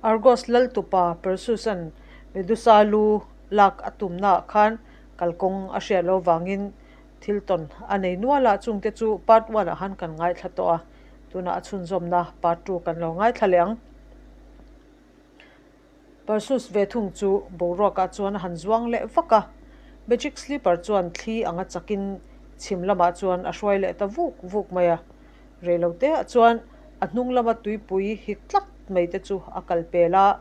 Argos lal tupa Perseus-a'n Medusa lu lak a tumnaah khan kalkawng a hriat loh vangin thil tawn a nei nual a, chungte chu part one ah khan kan ngaithla tawh a, tunah a chhunzawmna part two kan lo ngaithla leh ang. Perseus ve thung chu boruakah chuan a han zuang leh vak a, Magic Slipper chuan thli anga chakin chhim lamah chuan a hruai leh ta vuk vuk mai a. Reiloteah chuan a hnung lama tuipui hik tlat mai te chu a kal pel a,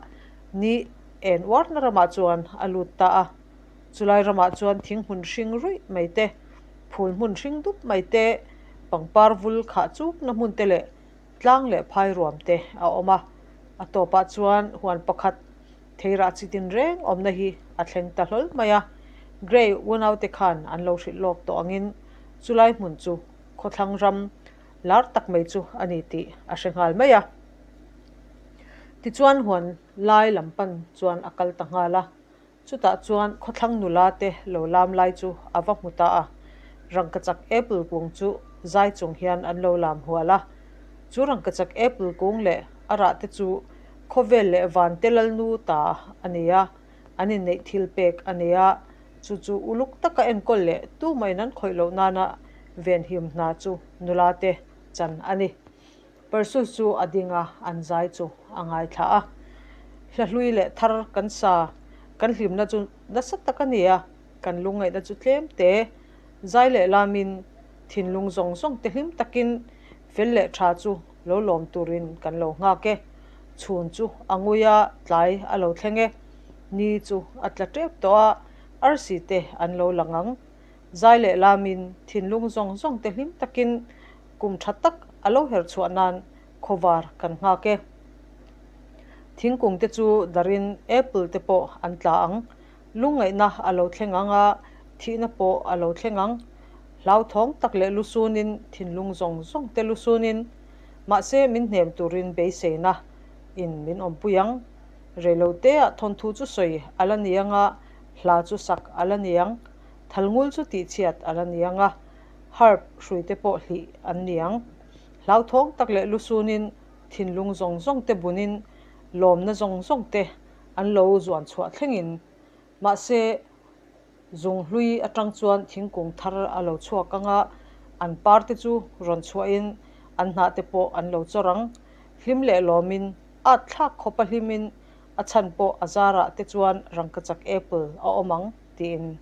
ni en uarna ramah chuan a lut ta a. Chulai ramah chuan thing hmun hring ruih mai te, phul hmun hring dup mai te, pangpar vul khah chukna hmun te leh tlang leh phai ruam te a awm a. A tawpah chuan huan pakhat theirah chi tinreng awmna hi a thleng ta hlawl mai a. Grey unaute khan an lo hrilh lawk tawh angin chulai hmun chu khawthlang ram lar tak mai chu a ni tih a hre nghal mai a. Tichuan huan lai lam pan chuan a kal ta nghal a, chutah chuan khawthlang nula te lo lam lai chu a va hmu ta a, rangkachak apple kung chu zai chung hian an lo lam hual a. Chu rangkachak apple kung leh a rah te chu khawvel leh van te lalnu ta a ni a, an inneih thil pek a ni a, Chu chu uluk taka enkawl leh tumahin an khawih loh nana venhim hna chu nula te chan a ni. Perseus chu a ding a, an zai chu a ngaithla a. Hla hlui leh thar kan sa, kan hlimna chu nasa tak a ni a, kan lungngaihna chu tlem te zai leh lamin thinlung zawng zawng te hlim takin fel leh tha chu lo lawm turin kan lo nghak e. Chhun chu a ngui a, tlai a lo thleng e. Ni chu a tla tep tawh a, arsi te an lo lang ang. Zai leh lamin thinlung zawng zawng te hlim takin kum tha tak a lo her chhuah nan khawvar kan nghak e. Thingkung te chu darin apple te pawh an tla ang. Lungngaihna a lo thleng ang a, thihna pawh a lo thleng ang. Hlauthawng tak leh lusunin thinlung zawng zawng te lusunin mahse min hnem turin beiseina in min awmpui ang. Reiloteah thawnthu chu sawi a la ni ang a, hla chu sak a la ni ang, thalngul chu tihchhiat a la ni ang a, harp hruite pawh hlih an ni ang. Hlauthawng tak leh lusunin thinlung zawng zawng te bunin lawmna zawng zawng te an lo zuan chhuah thlengin. Mahse, zung hlui atang chuan thingkung thar a lo chhuak ang a, an par te chu rawn chhuahin an hnah te pawh an lo chawr ang. Hlim leh lawmin At thlak khawp a hlimin a chhan pawh a zarah te chuan rangkachak apple a awm ang tiin.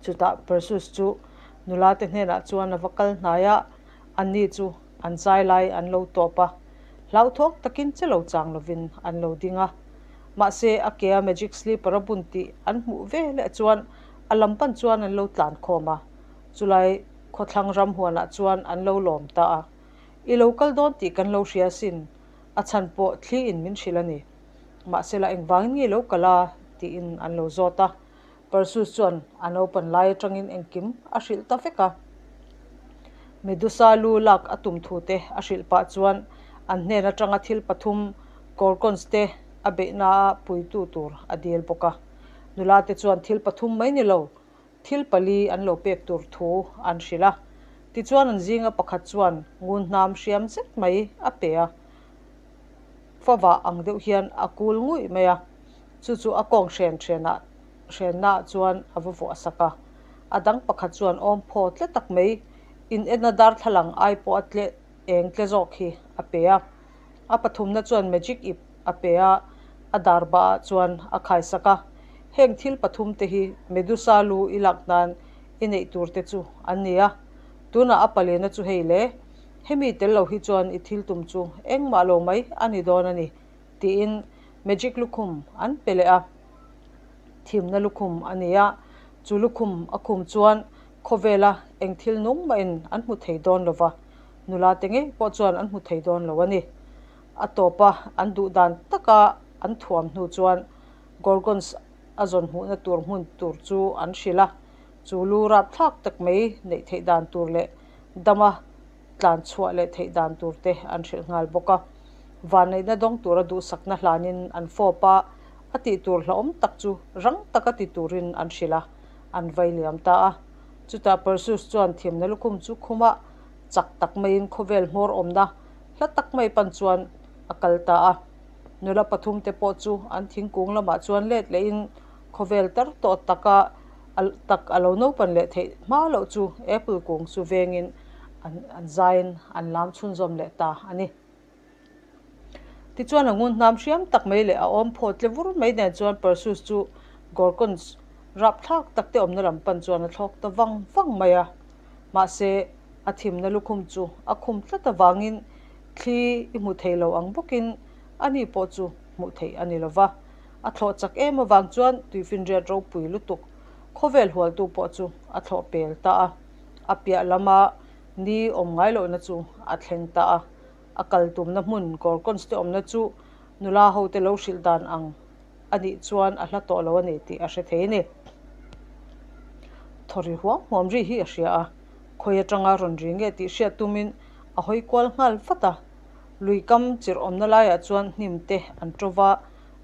Chutah Perseus chu nula te hnenah chuan a va kal hnai a, anni chu an zai lai an lo tawp a, hlauthawng takin che lo chang lovin an lo ding a. Mahse a ke a magic slipper a bun tih an hmuh ve leh chuan a lam pan chuan an lo tlan khawm a, chulai khawthlang ram huanah chuan an lo lawm ta a. I lo kal dawn tih kan lo hria asin, a chhan pawh thli in min hrilh a ni. Mahsela engvangin nge lo kal a? tiin an lo zawt a. Perseus chuan a naupan lai atangin engkim a hrilh ta vek a. Medusa lu lak a tum thu te a hrilh pah chuan an hnen atanga thil pathum Gorgons te a beihna a puitu tur a dil bawk a. Nula te chuan thil pathum mai ni lo, Thil pali an lo pek tur thu an hrilh a, tichuan an zinga pakhat chuan ngun hnam hriam zet mai a pe a, favah ang deuh hian a kul nguih mai a, chu chu a kawng hren hrenah hrennaah chuan a va vuah sak a. A dang pakhat chuan awmphaw tle tak mai in ena darthlalang ai pawh a tle eng tle zawk hi a pe a. A pathumna chuan magic ip a pe a, a dar bah ah chuan a khaisak a. Heng thil pathum te hi Medusa lu i lak nan i neih tur te chu an ni a. Tunah a palena chu hei le, hemi tel lo hi chuan i thil tum chu engmah lo mai a ni dawn a ni, tiin magic lukhum an pe leh a. Thimna lukhum a ni a, chu lukhum a khum chuan khawvela eng thil nung mahin an hmu thei dawn lo va. Nula te ngei pawh chuan an hmu thei dawn lo a ni. A tawpa an duh dan taka an thuam hnu chuan Gorgons a zawn hmuhna tur hmun tur chu an hrilh a, chu lu rapthlak tak mai neih theih dan tur leh dama tlan chhuah leh theih dan tur te an hrilh nghal bawk a. Vanneihna dawng tura duhsakna hlanin an fawp a, a tih tur hlauhawm tak chu rang taka ti turin an hrilh a, an vai liam ta a. Chutah Perseus chuan thimna lukhum chu khumah chak tak maiin khawvel hmawr awmna hla tak mai pan chuan a kal ta a. Nula pathumte pawh chu an thingkung lamah chuan let lehin khawvel tar tawh taka tak a lo naupan leh theih hma loh chu apple kung chu vengin an an zaiin an lam chhunzawm leh ta a ni. Tichuan a ngun hnam hriam tak mai leh a awm phaw tle vur mai nen chuan Perseus chu Gorgons rapthlak tak te awmna lam pan chuan a thlawk ta vang vang mai a. Mahse, a thimna lukhum chu a khum tlat avangin thli i hmu thei lo ang bawkin ani pawh chu hmuh theih a ni lo va. A thlawh chak em avang chuan tuifinriat ropui lutuk khawvel hualtu pawh chu a thlawh pel ta a. A piah lama ni awm ngai lohna chu a thleng ta a. A kal tumna hmun Gorgons te awmna chu nula hote lo hrilh dan ang a nih chuan a hla tawh lo a ni tih a hre thei a ni. Thaw ri huam huam ri hi a hria a, khawi atanga rawn ri nge tih hriat tumin a hawi kual nghal vat a. Lui kam chirh awmna laiah chuan hnim te an to va,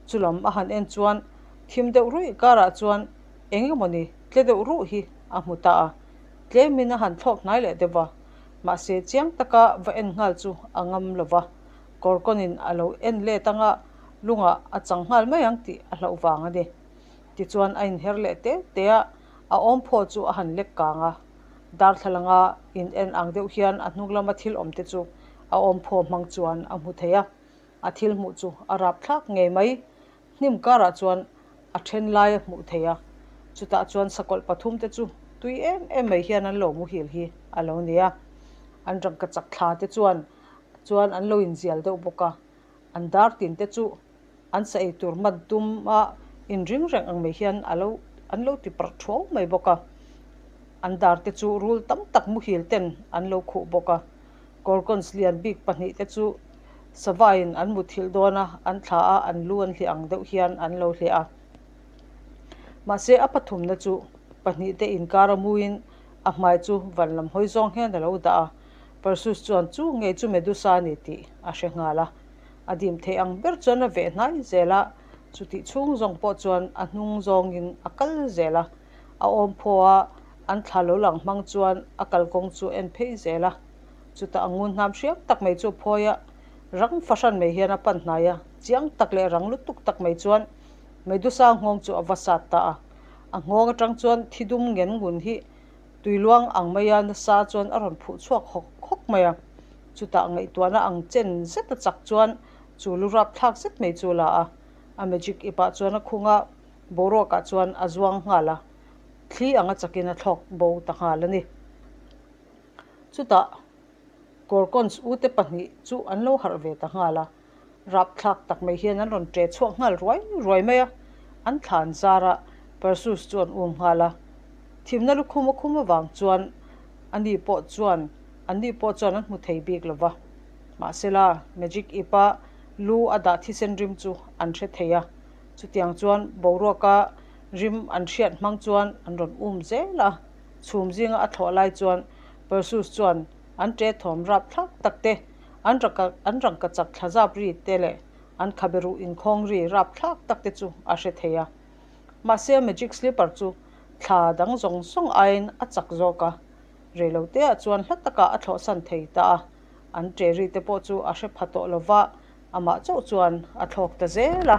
chulam a han en chuan thim deuh ruih karah chuan eng emawni tle deuh ruh hi a hmu ta a, tlemin a han thlawk hnai leh deuh va. Mahse chiang taka va en nghal chu a ngam lo va, Gorgon-in a lo en let anga lungah a chang nghal mai ang tih a hlauh vang a ni. Tichuan a inher leh te te a, a awmphaw chu a han lek kang a. Darthlalanga in en ang deuh hian a hnung lama thil awm te chu a awmphaw hmang chuan a hmu thei a. A thil hmuh chu a rapthlak ngei mai. Hnim karah chuan a then lai a hmuh thei a, chutah chuan sakawlh pathum te chu tui em em mai hian an lo muhil hi a lo ni a. An rangkachak thla te chuan chuan an lo inzial deuh bawk a, an dar tin te chu an sa ei tur man tuma inring reng ang mai hian a lo an lo ti parh thuau mai bawk a. An dar te chu rul tam tak muhil ten an lo khuh bawk a. Gorgons lian bik pahnih te chu savain an muthilh dawn a, an thla a, an lu an hliah ang deuh hian an lo hliah a. Mahse a pathumna chu pahnih te inkar a muin a hmai chu van lam hawi zawng hian a lo dah a. Perseus chuan chu ngei chu Medusa a ni tih a hre nghal a. A dim theih ang ber chuan a veh hnai zel a, chutih chhung zawng pawh chuan a hnung zawngin a kal zel a. A awm phaw a, an thla lo lang hmang chuan a kalkawng chu en phei zel a. Chutah a ngun hnam hriam tak mai chu a phawi a, rang fahran mai hian a pan hnai a, chiang tak leh rang lutuk tak mai chuan Medusa nghawng chu a va sat ta a. A nghawng atang chuan thi dum ngen ngun hi tui luang ang maia nasa chuan a rawn phuh chhuak hawk hawk mai a. Chutah ngaihtuahna ang chen zet a chak chuan chu lu rapthlak zet mai chu a la a, a magic ipah chuan a khung a, boruakah chuan a zuang nghal a, thli anga chakin a thlawk bo ta nghal a ni. Chutah Gorgons ute pahnih chu an lo harh ve ta nghal a, rapthlak tak mai hian an rawn ṭe chhuak nghal ruai ruai mai a, an thlan zar a, Perseus chu an um nghal a. Thimna lukhum a khum avang chuan ani pawh chuan anni pawh chuan an hmu thei bik lo va. Mahsela, Magic Ip-a lu a dah thisen rim chu an hre thei a, chutiang chuan boruaka rim an hriat hmang chuan an rawn um zel a. Chhum zinga a thlawh lai chuan Perseus chuan an ṭe thawm rapthlak tak te, an raka an rangkachak thlazap ri te leh an khabe ruh inkhawng ri rapthlak tak te chu a hre thei a. Mahse a magic slipper chu thla dang zawng zawng aiin a chak zawk a, reiloteah chuan hla takah a thlawhsan thei ta a, an ṭe ri te pawh chu a hre pha tawh lo va, amah chauh chuan a thlawk ta zel a.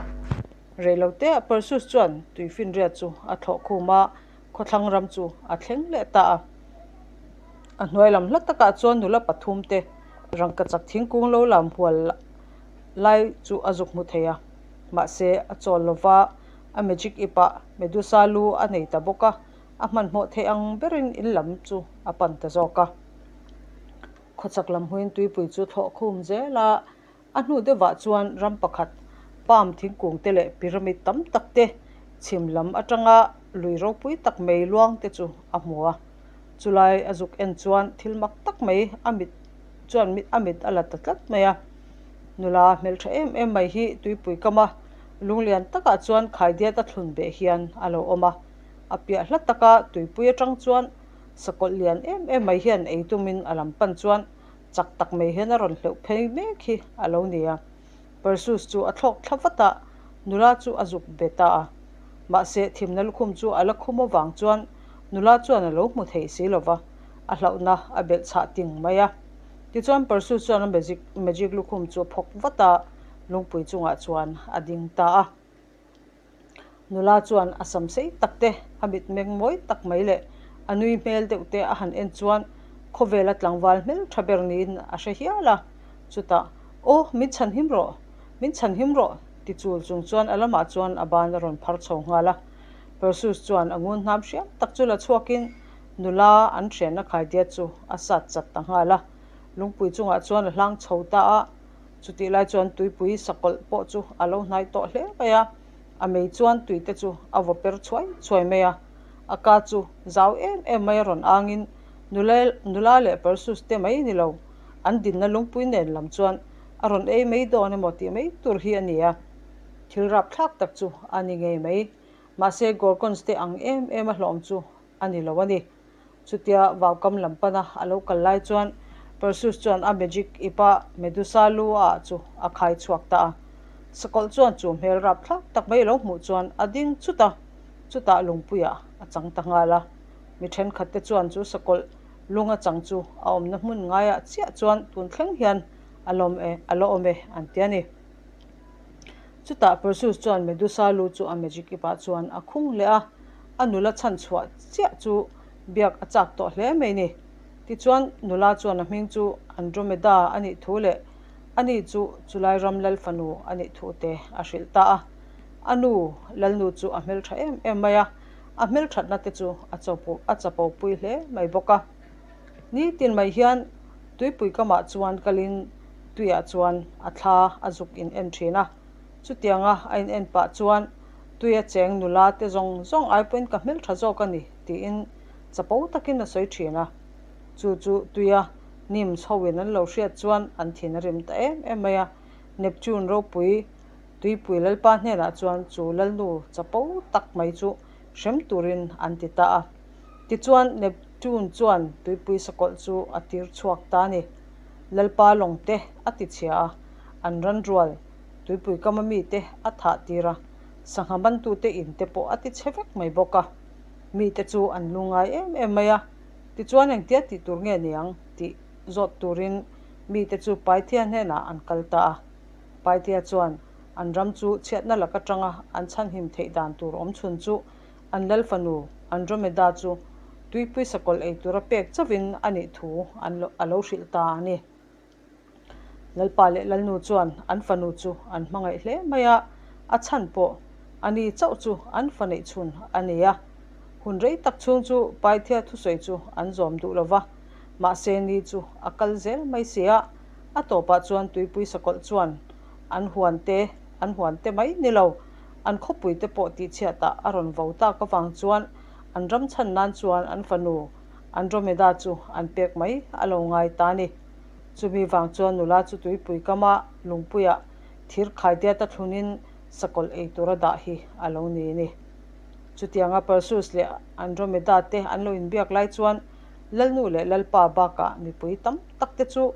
Reiloteah Perseus chuan tuifinriat chu a thlawh khum a, Khawthlang ram chu a thleng leh ta a. A hnuai lam hla takah chuan nula pathum te rangkachak thingkung lo lam hual lai chu a zuk hmu thei a. Mahse, a chawl lo va, a magic ipah Medusa lu a nei ta bawk a, a hmanhmawh theih ang berin in lam chu a pan ta zawk a. Khawchak lam hmuin tuipui chu thlawh khum zel a. A hnu deuhah chuan ram pakhat palm thingkung te leh pyramid tam tak te chhim lam atanga lui ropui tak mai luang te chu a hmu a. Chulai a zuk en chuan thil mak tak mai a mit chuan a mit a la ta tlat mai a. Nula hmeltha em em mai hi tuipui kama lunglian takah chuan khaidiat a thlun beh hian a lo awm a. A piah hla taka tuipui atang chuan sakawlh lian em em mai hian ei tumin a lam pan chuan Chak tak mai hian a rawn hleuh phei mek hi a lo ni a. Perseus chu a thlawk thla vat a, nula chu a zuk be ta a. Mahse, thimna lukhum chu a la khum avang chuan nula chuan a lo hmu thei si lo va, a hlauhna a belh chhah ting mai a. Tichuan Perseus chuan a magic magic lukhum chu a phawk vat a, lungpui chungah chuan a ding ta a. Nula chuan a sam sei tak te, a mitmeng mawi tak mai leh a nui hmel deuh te a han en chuan khawvela tlangval hmel tha ber niin a hre hial a. Chutah, Aw, min chhanhim rawh! Min chhanhim rawh! ti chul chung chuan a lamah chuan a ban a rawn phar chho nghal a. Perseus chuan a ngun hnam hriam tak chu la chhuakin nula an hrenna khaidiat chu a sat chat ta nghal a. Lungpui chungah chuan a hlang chho ta a. Chutih lai chuan tuipui sakawlh pawh chu a lo hnai tawh hle mai a, a mei chuan tui te chu a vaw per chhuai chhuai mai a. A ka chu zau em em mai a rawn angin nula nula leh Perseus te mai ni lo, an dinna lungpui nen lam chuan a rawn ei mai dawn emaw tih mai tur hi a ni a. Thil rapthlak tak chu a ni ngei mai. Mahse Gorgons te ang em em a hlawm chu a ni lo a ni. Chutia vaukam lam pana a lo kal lai chuan Perseus chuan a magic ipa Medusa lu a chu a khai chhuak ta a. Sakawlh chuan chu hmel rapthlak tak mai lo hmuh chuan a ding chut a, chutah lungpuiah a chang ta nghal a. Mi thenkhat te chuan chu sakawlh lung a chang chu a awmna hmun ngaiah chiah chuan tun thleng hian a lawm e, a la awm e an ti a ni. Chutah Perseus chuan Medusa lu chu a magic ipah chuan a khung leh a, a nula chhan chhuah chiah chu biak a chak tawh hle mai ni. Tichuan, nula chuan a hming chu Andromeda a nih thu leh ani chu chulai ram lal fanu a nih thu te a hrilh ta a. A nu, lalnu chu a hmeltha em em mai a, a hmelthatna te chu a a chapo pui hle mai bawk a. Nitin mai hian tuipui kamah chuan kalin tuiah chuan a thla a zuk in en thin a. Chutianga a in en pah chuan tuia cheng nula te zawng zawng ai pawhin ka hmeltha zawk a ni tiin chapo takin a sawi thin a. Chu chu tuia nymphs hoin an lo hriat chuan an thin a rim ta em em mai a. Neptune ropui tuipui lalpa hnenah chuan chu lalnu chapo tak mai chu hrem turin an ti ta a. Tichuan Neptune chuan tuipui sakawlh chu a tir chhuak ta a ni. Lalpa lawng te a ti chhia a, an ran rual tuipui kama mite a thah tir a, sangha mantute in te pawh a ti chhe vek mai bawk a. Mite chu an lu ngai em em mai a, tichuan engtia tih tur nge niang tih zawt turin mite chu Pythia hnenah an kal ta a. Pythia chuan an ram chu chhiatna lak atanga an chhanhim theih dan tur awm chhun chu An lal fanu Andromeda chu tuipui sakawlh ei tura pek chauhin a nih thu an a lo hrilh ta a ni. Lalpa leh Lalnu chuan an fanu chu an hmangaih hle mai a, a chhan pawh a ni chauh chu an fa neih chhun a ni a. Hun rei tak chhung chu Pythia thusawi chu an zawm duh lo va, mahse ni chu a kal zel mai si a, a tawpah chuan tuipui sakawlh chuan an huan te an huan te mai ni lo. An khawpui te pawh tihchhiatah a rawn vo tak avang chuan an ram chhan nan chuan an fanu Andromeda chu an pek mai a lo ngai ta a ni. Chumi vang chuan nula chu tuipui kama lungpuiah thir khaidiat a thlunin sakawlh ei tura dah hi a lo ni a ni. Chutianga Perseus leh Andromeda te an lo inbiak lai chuan Lalnu leh Lalpa bakah mipui tam tak te chu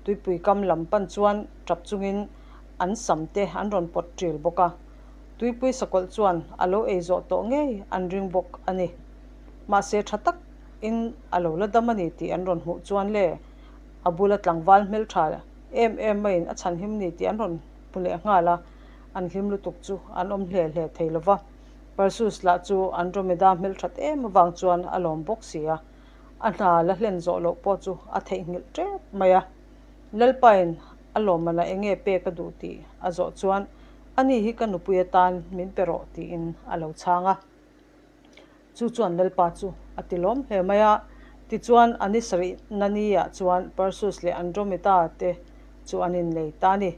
tuipui kam lam pan chuan tap chungin an sam te an rawn pawt ṭil bawk a, tuipui sakawlh chuan a lo ei zawh tawh ngei an ring bawk a ni. Mahse ṭha tak in a lo la dam a ni tih an rawn hmuh chuan le a bula tlangval hmelṭha em em maiin a chhanhim ni tih an rawn hmu leh nghal a, an hlim lutuk chu an awm hle hle thei lo va. Perseus lah chu Andromeda hmelṭhat em avang chuan a lawm bawk si a, a hna la hlen zawh loh pawh chu a theihnghilh ṭep mai a. Lalpain a lawmmanah eng nge pek a duh tih a zawh chuan, Ani hi ka nupui atan min pe rawh tiin a lo chhang a. Chu chuan Lalpa chu a ti lawm hle mai a. Tichuan a ni sarih nani-ah chuan Perseus leh Andromeda te chu an inlei ta a ni.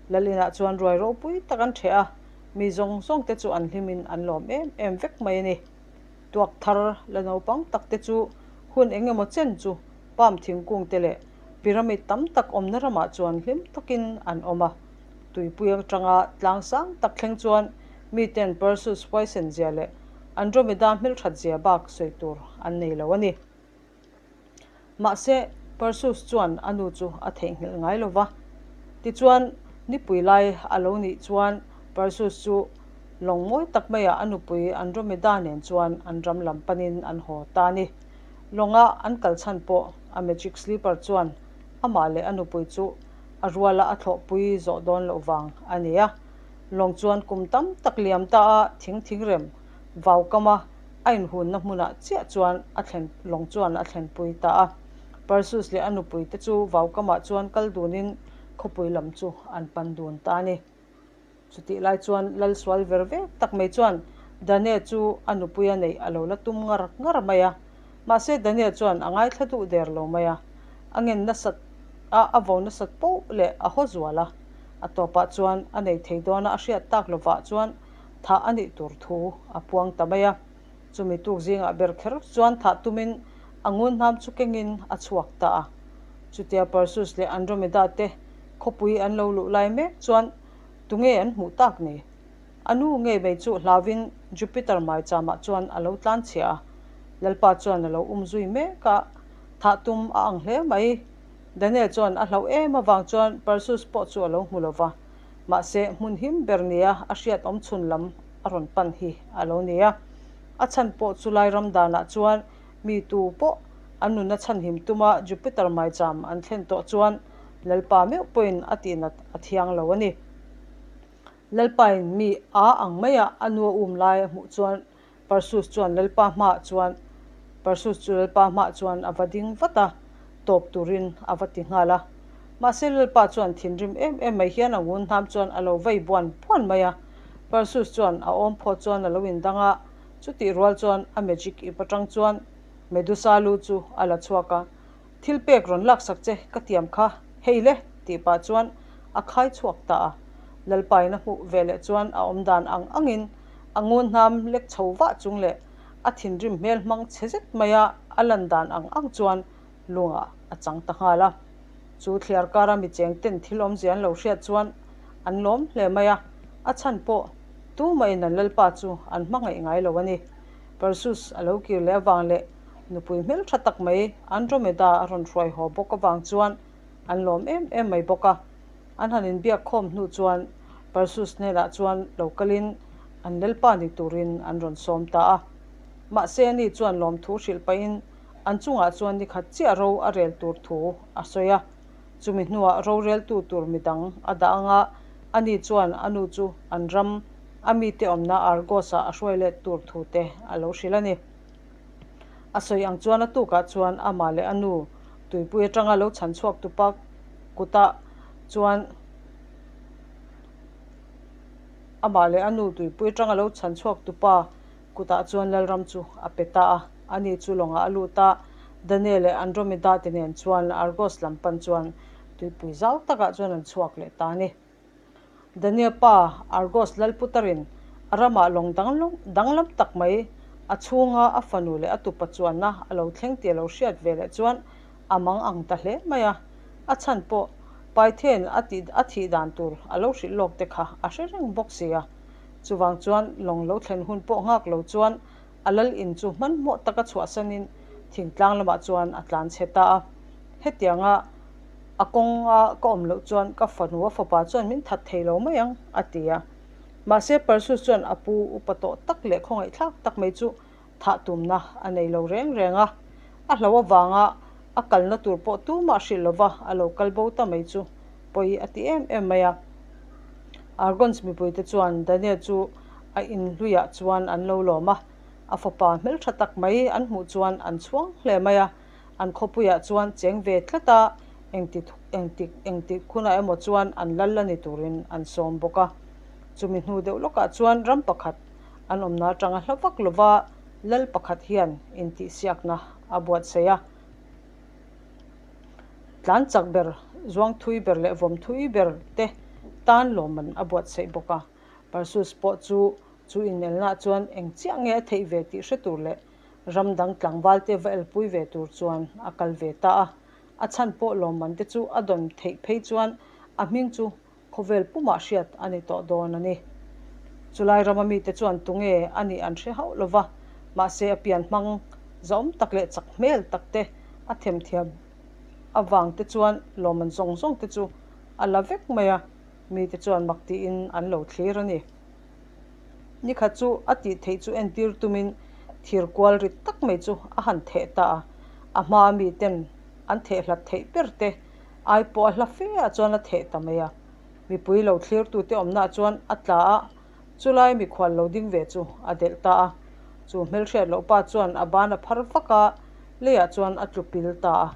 Lal inah chuan ruai ropui tak an ṭheh a, mi zawng zawng te chu an hlimin an lawm em em vek mai a ni. Tuak thar la naupang tak te chu hun eng emaw chen chu Palm thingkung te leh pyramid tam tak awmna ramah chuan hlim takin an awm a. Tuipui atanga tlang sang tak thleng chuan miten Perseus huaisen zia leh Andromeda hmelthat zia bak sawi tur an nei lo a ni. Mahse, Perseus chuan a nu chu a theihnghilh ngai lo va. Tichuan, nipui lai a lo nih chuan Perseus chu lawng mawi tak maiah a nupui Andromeda nen chuan an ram lam panin an haw ta a ni. Lawnga an kal chhan pawh a magic slipper chuan amah leh a nupui chu A ruala a thlawhpui zawh dawn loh vang a ni a. Lawng chuan kum tam tak liam ta a thing thingrem vau kama a inhunna hmunah chiah chuan a thlen lawng chuan a thlenpui ta a. Perseus leh a nupui te chu vau kamah chuan kal dunin khawpui lam chu an pan dun ta a ni. Chutih lai chuan lal sual ver vek tak mai chuan Dane chu a nupuia neih a lo la tum ngar ngar mai a. Mahse Dane chuan a ngaithla duh der lo mai a. A ngen nasat a, a vo nasat poh leh a haw zual a. A tawpah chuan a nei thei dawna a hriat tak lovah chuan thah a nih tur thu a puang ta mai a. Chumi tuk zingah ber kher chuan thah tumin a ngun hnam chu kengin a chhuak ta a. Chutia Perseus leh Andromeda te Khawpui an lo luh lai mek chuan tunge an hmuh tak ni? A nu ngei mai chu hlauvin Jupiter maichamah chuan a lo tlan chhiah a, Lalpa chuan a lo um zui mek a, thah tum a ang hle mai. Daniel chuan a hlauh em avang chuan Perseus pawh chu a lo hmu lo va, mahse hmun him ber nia a hriat awm chhun lam a rawn pan hi a lo ni a. A chhan pawh chu lai ram danah chuan Mi tu pawh an nunna chhanhim tuma Jupiter maicham an thlen tawh chuan Lalpa meuh pawhin a tihnat a thiang lo a ni. Lalpain mi a ang maia a nu a um lai a hmuh chuan Perseus chuan Lalpa hmaah chuan Perseus chu Lalpa hmaah chuan a va ding vat a, tawp turin a va ti nghal a. Mahse Lalpa chuan thinrim em em mai hian a ngun hnam chuan a lo vei buan buan mai a. Perseus chuan a awm phawt chuan a lo indang a, Chutih rual chuan a magic ip atang chuan Medusa lu chu a la chhuak a, Thil pek rawn laksak che ka tiam kha, hei le! tih pah chuan a khai chhuak ta a. Lalpain a hmuh ve leh chuan a awm dan ang angin a ngun hnam lek chho vah chung leh a thinrim hmel hmang chhe zet maia a lan dan ang ang chuan lungah a chang ta nghal a. Chu thliar kara mi cheng ten thil awmzia an lo hriat chuan an lawm hle mai a, a chhan pawh tumahin an lalpa chu an hmangaih ngai lo a ni. Perseus a lo kir leh avang leh nupui hmeltha tak mai Andromeda a rawn hruai haw bawk avang chuan an lawm em em mai bawk a. An han inbiak khawm hnu chuan Perseus hnenah chuan lo kalin an lalpa ni turin an rawn sawm ta a. Mahse ani chuan lawmthu hrilh pahin An chungah chuan ni khat chiah ro a rel tur thu a sawi a, chumi hnuah roreltu tur midang a dah ang a, ani chuan a nu chu an ram a mite awmna Argos-ah a hruai let tur thu te a lo hrilh a ni. A sawi ang chuan a tukah chuan amah leh a nu tuipui atanga lo chhan chhuak tupa kutah chuan amah leh a nu tuipui atanga lo chhan chhuak tupa Kutah chuan Lalram chu a pe ta a, ani chu lawngah a lut a, Daniel leh Andromeda te nen chuan Argos lam pan chuan tuipui zau takah chuan an chhuak leh ta a ni. Daniel pa Argos Lalputarin a ramah lawng danglam tak mai a chhunga a fanu leh a tupa chuanna a lo thleng tih a lo hriat ve leh chuan a mang ang ta hle mai a, a chhan pawh Python a tih a thih dan tur a lo hrilh lawk te kha a hre reng bawk si a. Chuvang chuan lawng lo thlen hun pawh nghak lo chuan a lal in chu hmanhmawh taka chhuahsanin thingtlang lamah chuan a tlan chhe ta a. Hetianga a kawnga ka awm loh chuan ka fanu a fapa chuan min that thei lo mai ang, a ti a. Mahse Perseus chuan a pu upa tawh tak leh khawngaihthlak tak mai chu thah tumna a nei lo reng reng a. A hlo avanga a kalna tur pawh tumah hrilh lova a lo kal bo ta mai chu pawi a ti em em mai a. Argons mipuite chuan Daniel chu a inhluiah chuan an lo lawm a, a fapa hmeltha tak mai an hmuh chuan an chhuang hle mai a. An khawpuiah chuan cheng ve tlat a, engti engtik engtik hunah emaw chuan an lal la ni turin an sawm bawk a. Chumi hnu deuh lawkah chuan ram pakhat an awmna atanga hla vak lova lal pakhat hian intihsiakna a buatsaih a. Tlan chak ber, zuang thui ber leh vawm thui ber te tan lawmman a buatsaih bawk a. Perseus pawh chu chu inelnaah chuan eng chiah nge a theih ve tih hre tur leh ram dang tlangval te va elpui ve tur chuan a kal ve ta a. A chhan pawh lawmman te chu a dawn theih phei chuan a hming chu Khawvel pumah hriat a ni tawh dawn a ni. Chulai rama mite chuan tunge a nih an hre hauh lo va, mahse a pian hmang zahawm tak leh chak hmel tak te a themthiam avang te chuan lawmman zawng zawng te chu a la vek mai a, mite chuan mak tiin an lo thlir a ni. Nikhat chu a tih theih chu entir tumin thir kual rit tak mai chu a han theh ta a, a hmaa miten an theh hlat theih ber te. Ai pawh a hla fe ah chuan a theh ta mai a. Mipui lo thlirtute awmnaah chuan a tla a, chulai mikhual lo ding ve chu a delh ta a. Chu hmelhriat loh pa chuan a ban a phar vak a, leiah chuan a tlu pil ta a.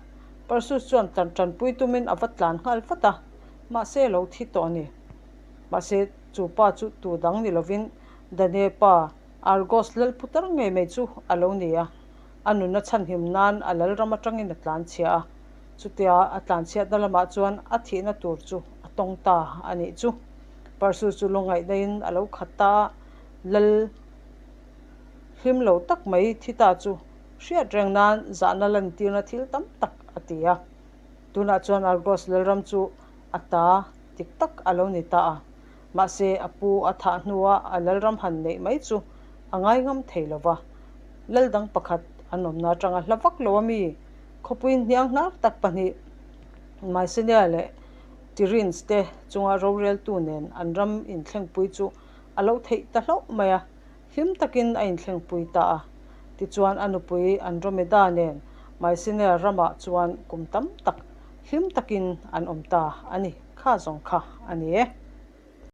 Perseus chuan tanpui tumin a va tlan nghal vat a, mahse a lo thi tawh a ni. Mahse chu pa chu tu dang ni lovin Dane pa Argos lal putar ngei mai chu a lo ni a. A nunna chhanhim nan a lalram atangin a tlanchhia a. Chutia a tlanchhiatna lamah chuan a thihna tur chu a tawng ta a nih chu. Perseus chu lungngaihna-in a lo khat ta a, lal hlim lo tak mai thi ta chu hriat reng nan zahna lantirna thil tam tak a ti a. Tunah chuan Argos lalram chu a ta dik tak a lo ni ta a, mahse a pu a thah hnua a lalram han neih mai chu a ngaingam thei lo va. Lal dang pakhat an awmna atanga hla vak lo a mi? Khawpui hniang hnar tak pahnih Mycenae leh Tiryns te chunga roreltu nen an ram inthlengpui chu a lo theih ta hlauh mai a, hlim takin a inthlengpui ta a. Tichuan a nupui Andromeda nen Mycenae ramah chuan kum tam tak hlim takin an awm ta a ni. Kha zawng kha a ni e.